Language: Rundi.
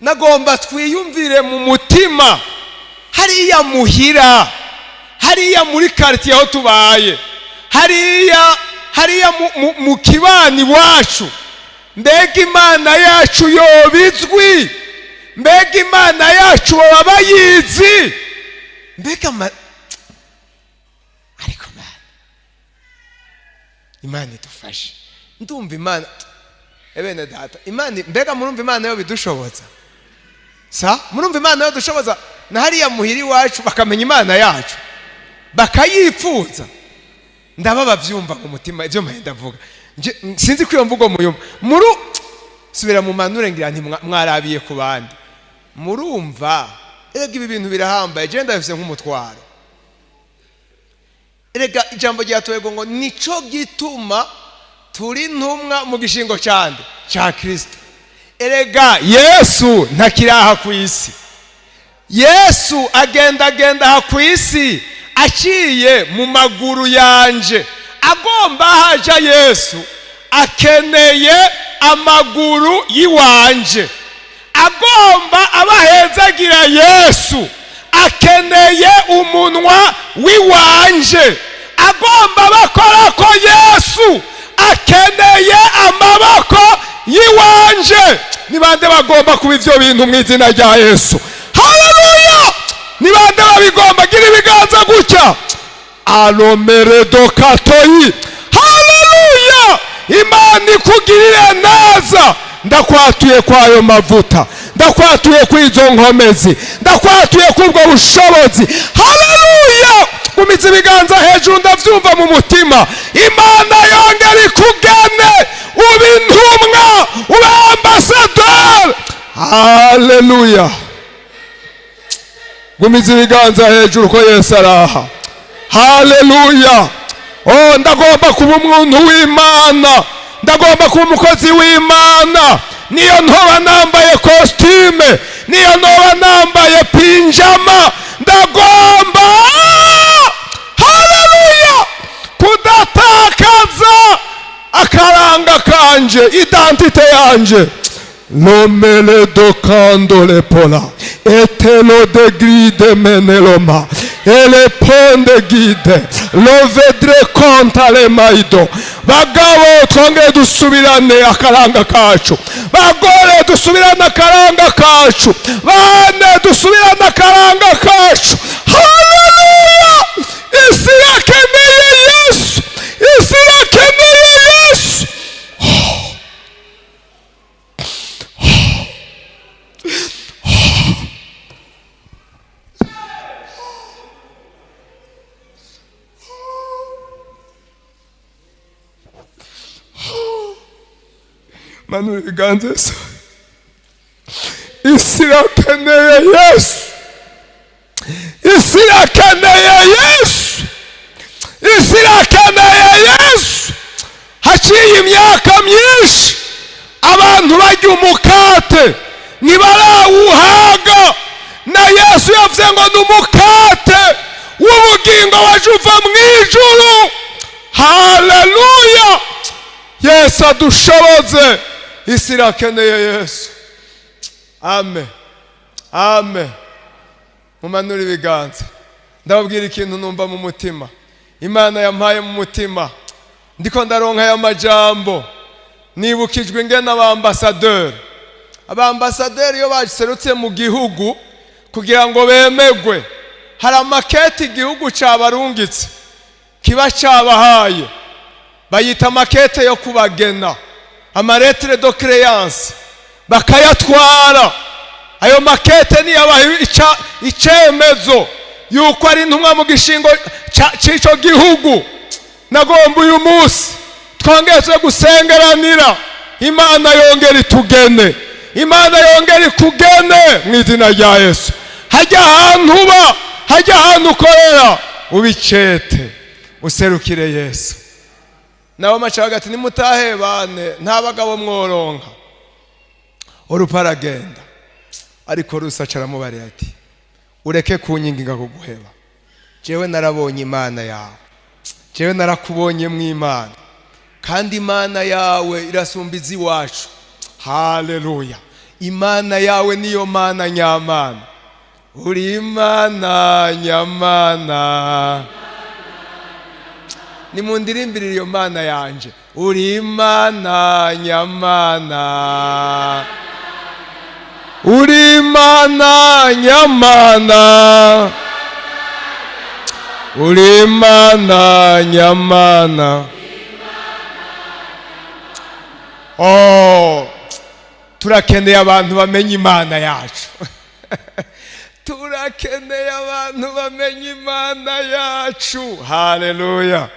Nagomba twiyumvire mu mutima, hariya muhira, hariya muri quartier aho tubaye, hariya mu kibani iwacu. Mbega Imana yacu yobizwi? Mbega Imana yacu baba bayizi? Mbega ariko Mana, Imana idufashe. Ndumva Imana, ebene data, Imana, mbega murumva Imana yo bidushoboza? Sa murumva Imana yo dushoboza na hariya muhira iwacu bakamenya Imana yacu, bakayifuza? Ndaba bavyumva mu mutima ibyo mpaye ndavuga. Sinzi ko iyo mvugo muyumva. Muru subira mu manure, ngira nti mwarabiye ku bandi. Murumva, erega ibi bintu birahambaye. Je ndabifise nk'umutwaro. Erega ijambo ryatowe ngo nico gituma turi ntumwa mu gishingo cyande cya Kristo. Erega Yesu ntakiraha ku isi. Yesu agendagenda aha ku isi aciye mu maguru yanje. Agomba haja Yesu akeneye amaguru yiwanje. Agomba abahezagira Yesu akeneye umunwa w'iwanje. Agomba bakora ko Yesu akeneye amaboko y'iwanje. Ni bande bagomba kuba ivyo bintu mu izina rya Yesu? Haleluya! Ni bande babigomba? Gira ibiganza gutya. Alomeredo katoyi. Haleluya! Imana ikugirire neza. Ndakwatuye kwayo mavuta, ndakwatuye kw'izo nkomezi, ndakwatuye kubwo bushobozi. Haleluya! Gumiza ibiganza hejuru, ndavyumva mu mutima. Imana yongera ikugene, ube intumwa, ube ambasaderi. Haleluya! Gumiza ibiganza hejuru ko Yesu araha. Haleluya! Oh, ndagomba kuba umuntu w'Imana, ndagomba kuba umukozi w'Imana. Niyo ntoba nambaye costume, niyo ntoba nambaye pyjama, ndagomba, haleluya, kudatakaza akaranga kanje, identité yanje. Lomele do kando pola etelo de gride meneloma ele ponde guide lovedre konta le maido. Bagabo, twongere dusubirane akaranga kacu. Bagore, dusubirane akaranga kacu. Bane, dusubirane akaranga kacu. Haleluya! Isi irakeneye Yesu, isi irakeneye Yesu. Manura ibiganza. Yesu, isi irakeneye Yesu, isi irakeneye Yesu, isi irakeneye Yesu. Haciye imyaka myinshi abantu barya umukate ntibarawuhaga, na Yesu yavuze ngo ni umukate w'ubugingo waje uva mu ijuru. Haleluya! Yesu adushoboze. Isi irakeneye Yesu. Amen, amen. Mumanure ibiganza. Ndababwira ikintu numva mu mutima, Imana yampaye mu mutima. Ndiko ndaronka aya majambo, nibukijwe ingene abambasaderi iyo baserutse mu gihugu kugira ngo bemegwe, hari amaketi igihugu cabarungitse kiba cabahaye, bayita amakete yo kubagena, ama lettres de créance, bakayatwara. Ayo makete niyabaha icemezo yuko ari intumwa mu gishingo c'ico gihugu. Nagomba uyu munsi twongeze gusengeranira, Imana yongera itugene, Imana yongera ikugene mu izina rya Yesu. Hajya ahantu uba, hajya ahantu ukorera, ubicete userukire Yesu. Nabo maca hagati nimutahe bane, nta bagabo mworonka. Orupa aragenda, ariko Rusi aca aramubarira ati: "Ureke kunyinginga kuguheba. Jewe narabonye Imana yawe, jewe narakubonye mu Imana, kandi Imana yawe irasumba iz'iwacu." Haleluya! Imana yawe niyo Mana nyamana. Uri Imana nyamana. Nimundirimbirire iyo Mana yanje. Uri Imana nyamana, uri Imana nyamana, uri Imana nyamana. Oh, turakeneye abantu bamenya Imana yacu. Turakeneye abantu bamenya Imana yacu. Haleluya!